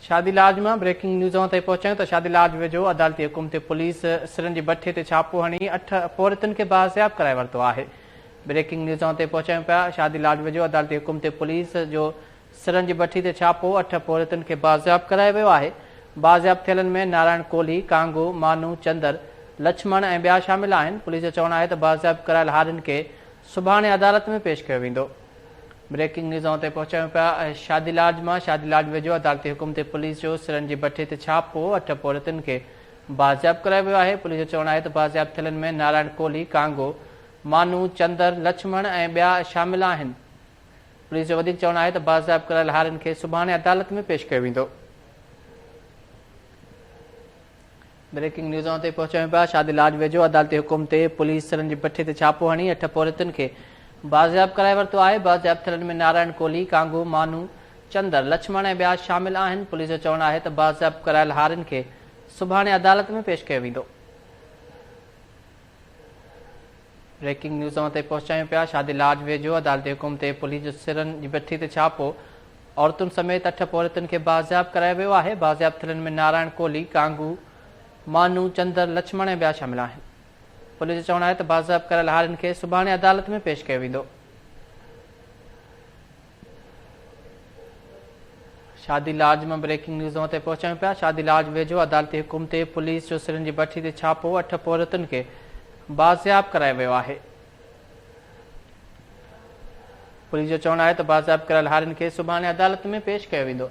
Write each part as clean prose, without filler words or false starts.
شادي لاج مان breaking news اوهان تائين پهچايون ته شادي لاج ويجهو عدالتي حڪم تي پوليس سرن جي بٺي تي ڇاپو هڻي اٺ پورهيتن کي بازياب ڪرائي ورتو آهي. بريڪنگ نيوز اوهان تائين پهچايون پيا شادي لاج ويجهو عدالتي حڪم تي پوليس جو سرن جي بٺي تي ڇاپو اٺ پورهيتن کي بازياب ڪرايو ويو آهي. بازياب ٿيلن ۾ نارائڻ ڪولهي، ڪانگو، مانو، چندر، لڇمڻ ۽ ٻيا شامل آهن. پوليس جو چوڻ آهي ته بازياب ڪرايل هارين کي سڀاڻي عدالت ۾ پيش ڪيو ويندو. بريڪنگ نيوز اوهان تائين پهچايون پيا شادي لاج مان شادي لاج ويجهو عدالتي حڪم تي پوليس جو سرن جي بٺي تي ڇاپو اٺ پورهيتن کي بازياب ڪرايو ويو آهي. پوليس جو چوڻ آهي ته بازياب ٿيلن ۾ نارائڻ ڪولهي، ڪانگو، مانو، چندر، لڇمڻ ۽ ٻيا شامل آهن. پوليس جو وڌيڪ چوڻ آهي ته بازياب ڪرايل هارين کي سڀاڻي عدالت ۾ پيش ڪيو ويندو. بريڪنگ نيوز اوهان تائين پهچايون پيا شادي لاج ويجهو عدالتي حڪم تي پوليس سرن جي بٺي تي ڇاپو هڻي اٺ پورهيتن کي بازياب ڪرائي ورتو آهي. بازياب ٿيلن ۾ نارائڻ ڪولهي، ڪانگو، مانو، چندر، لڇمڻ ۽ ٻيا شامل آهن. پوليس جو چوڻ آهي ته بازياب ڪرايل هارين کي سڀاڻي عدالت ۾ پيش ڪيو ويندو. بريڪنگ نيوز اوهان تائين پهچايون پيا شادي لاج ويجهو عدالتي حڪم تي پوليس جو سرن جي بٺي تي ڇاپو، عورتن سميت اٺ پورهيتن کي بازياب ڪرايو ويو آهي، بازياب ٿيلن ۾ نارائڻ ڪولهي، ڪانگو، مانو، چندر، لڇمڻ ۽ ٻيا شامل آهن. پوليس جو چوڻ آهي ته بازياب ڪرايل هارين کي سڀاڻي عدالت ۾ پيش ڪيو ويندو. شادي لاج مان بريڪنگ نيوز اوهان تائين پهچايون پيا شادي لاج ويجهو عدالتي حڪم تي پوليس جو سرن جي بٺي تي ڇاپو اٺ پورهيتن کي بازياب ڪرايو ويو آهي. پوليس جو چوڻ آهي ته بازياب ڪرايل هارين کي سڀاڻي عدالت ۾ پيش ڪيو ويندو.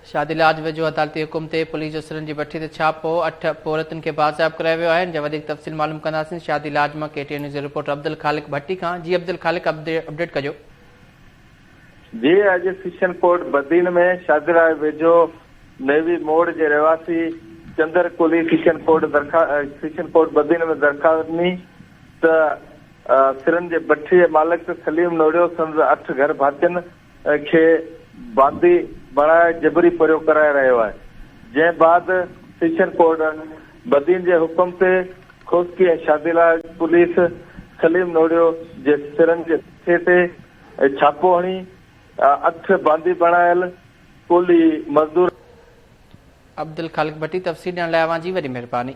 شادي لاج ويجهو عدالتي حڪم تي پوليس جو سرن جي بٺي تي ڇاپو، اٺ پورهيتن کي بازياب ڪرايو ويو آهي، ان جا وڌيڪ تفصيل معلوم ڪنداسين شادي لاج مان ڪي ٽي اين نيوز جي رپورٽر عبدالخالق ڀٽي کان، جي عبدالخالق اپڊيٽ ڪجو. جي اڄ سيشن ڪورٽ بدين ۾ شادي لاج ويجهو نيوي موڙ جي رهواسي Chandar Kolhi session court session court Badin ۾ درخواست ڏني ته سرن جي بٺي جي مالڪ سليم نوڙيو سندس اٺ گهر ڀاتين کي باندي بڻائي جبري پورهيو ڪرائي رهيو آهي، جنهن بعد سيشن ڪورٽ بدين جي حڪم تي کوسڪي ۽ شادي لاء پوليس سليم نوڙيو جي سرن جي ٺيڪي تي ڇاپو هڻي اٺ باندي بڻايل ڪولهي مزدور عبدالخالق ڀٽي تفصيل ڏيڻ لاء اوهان جي وڏي مهرباني.